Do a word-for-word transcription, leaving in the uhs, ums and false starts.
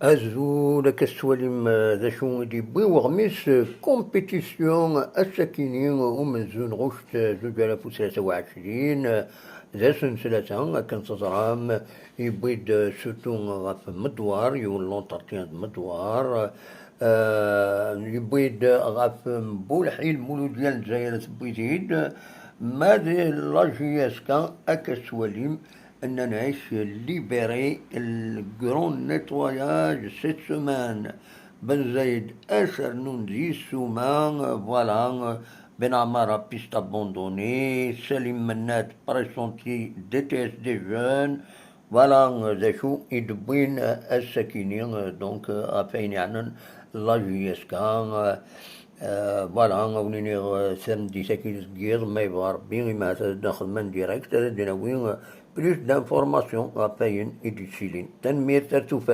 Azul, akka tettwalim, eh, d acu i d-yewwi weɣmis, eh, compétition ass-akini umenzu n ɣuct, eh, zuǧ alaf u tlata u ɛecrin, eh, d ass n tlata, akken teẓram, yewwi-d, eh, surtout ɣef Medwar, yiwen n l'entretien d Medwar, eh, yewwi-d ɣef Bulḥil Muludya n Lezzayer tewwi-t-id, ma d la J S K, akka tettwalim, nnan-ak libéré le grand nettoyage cette semaine. Ben Zayed, asernun d yissuma, voilà, Ben Amara, piste abandonnée, Salim Mennad, pressenti, D T S des jeunes, voilà, d acu i d-wwin ass-akini, donc, ɣef ayen yeɛnan la J S K, voilà, a wen-iniɣ, tameddit-agi deg yiḍ, ma yebɣa Rebbi, imata ad d-nexdem en direct, ad d-nawi plus d'informations ɣef wayen i d-yettilin. Tanemmirt, ar tufat.